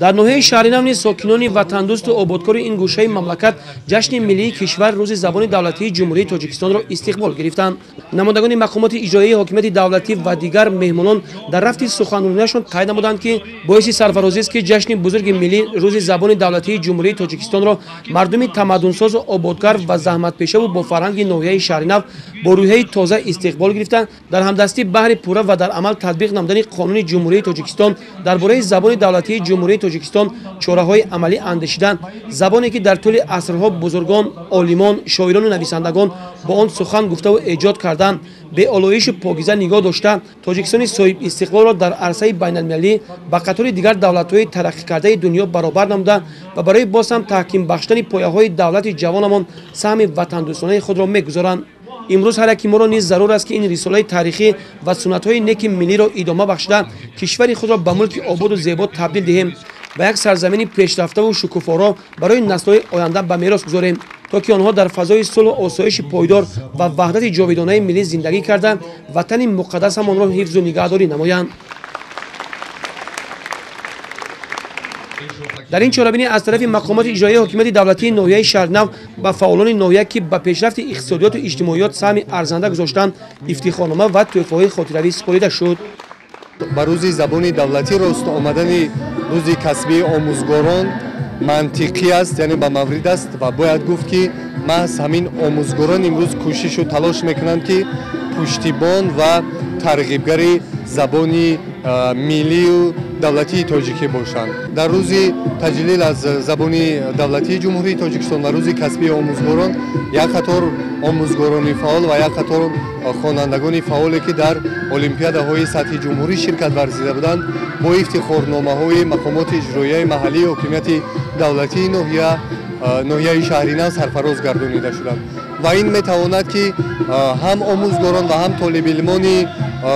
Дар ноҳияи Шаҳринав низ сокинони ватандӯсту ободкори ин гӯшаи мамлакат ҷашни миллии кишвар, Рӯзи забони давлатии Ҷумҳурии Тоҷикистонро истиқбол гирифтанд. Намояндагони мақомоти иҷроияи ҳокимияти давлатӣ ва дигар меҳмонон дар рафти суханрониашон қайд намуданд, ки боиси сарфарозист, ки ҷашни бузурги миллӣ, Рӯзи забони давлатии Ҷумҳурии Тоҷикистонро мардуми тамаддунсозу ободгар ва заҳматпешаву бо фарҳанги ноҳияи Шаҳринав бо рӯҳияи тоза истиқбол гирифта, дар ҳамдастӣ баҳри пурра ва дар амал татбиқ намудани Қонуни Ҷумҳурии Тоҷикистон дар бораи забони давлатии Ҷумҳурии Тоҷикистон чораҳои амалӣ андешиданд. Забоне ки дар тӯли асрҳо бузургон, олимон, шоирону нависандагон бо он сухан гуфтаву эҷод карданд, беолоишу покиза нигоҳ дошта, Тоҷикистони соҳибистиқлолро дар арсаи байналмилалӣ ба қатори дигар давлатҳои тараққикардаи дунё баробар намуда ва барои боз ҳам таҳким бахшидани пояҳои давлати ҷавонамон саҳми ватандӯстонаи худро мегузоранд. Имрӯз ҳар яки моро низ зарур аст, ки ин рисолаи таърихӣ ва суннатҳои неки миллиро идома бахшида, кишвари худро ба мулки ободу зебо табдил диҳем ва як сарзамини пешрафтаву шукуфоро барои наслҳои оянда ба мерос гузорем, то ки онҳо дар фазои сулҳу осоиши пойдор ва ваҳдати ҷовидонаи миллӣ зиндагӣ карда, ватани муқаддасамонро ҳифзу нигаҳдорӣ намоянд. Дар ин чорабинӣ аз тарафи мақомоти иҷроияи ҳокимияти давлатии ноҳияи Шаҳринав ба фаъолони ноҳия, ки ба пешрафти иқтисодиёту иҷтимоиёт саҳми арзанда гузоштанд, ифтихорнома ва тӯҳфаҳои хотиравӣ супорида шуд. Ба Рӯзи забони давлатӣ рост омадани Рӯзи касбии омӯзгорон мантиқӣ аст, яъне ба маврид аст, ва бояд гуфт, ки маҳз ҳамин омӯзгорон имрӯз кӯшишу талош мекунанд, ки пуштибон ва тарғибгари забони миллию давлатии тоҷикӣ бошанд. Дар рӯзи таҷлил аз забони давлатии Ҷумҳурии Тоҷикистон ва Рӯзи касбии омӯзгорон як қатор омӯзгорони фаъол ва як қатор хонандагони фаъоле, ки дар олимпиадаҳои сатҳи ҷумҳурӣ ширкат варзида буданд, бо ифтихорномаҳои мақомоти иҷроияи маҳаллии ҳокимияти давлатии ноҳияи Шаҳринав сарфароз гардонида шуданд. Ва ин метавонад, ки ҳам омӯзгорон ва ҳам толибилмони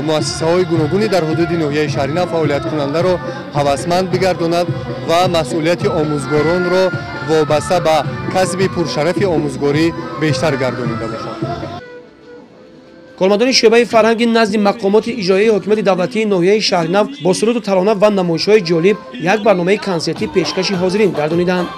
муассисаҳои гуногуни дар ҳудуди ноҳияи Шаҳринав фаъолияткунандаро ҳавасманд бигардонад ва масъулияти омӯзгоронро вобаста ба касби пуршарафи омӯзгорӣ бештар гардонида бошад. Кормандони шӯъбаи фарҳанги назди мақомоти иҷроияи ҳокимияти давлатии ноҳияи Шаҳринав бо суруду тарона ва намоишҳои ҷолиб як барномаи консертӣ пешкаши ҳозирин гардониданд.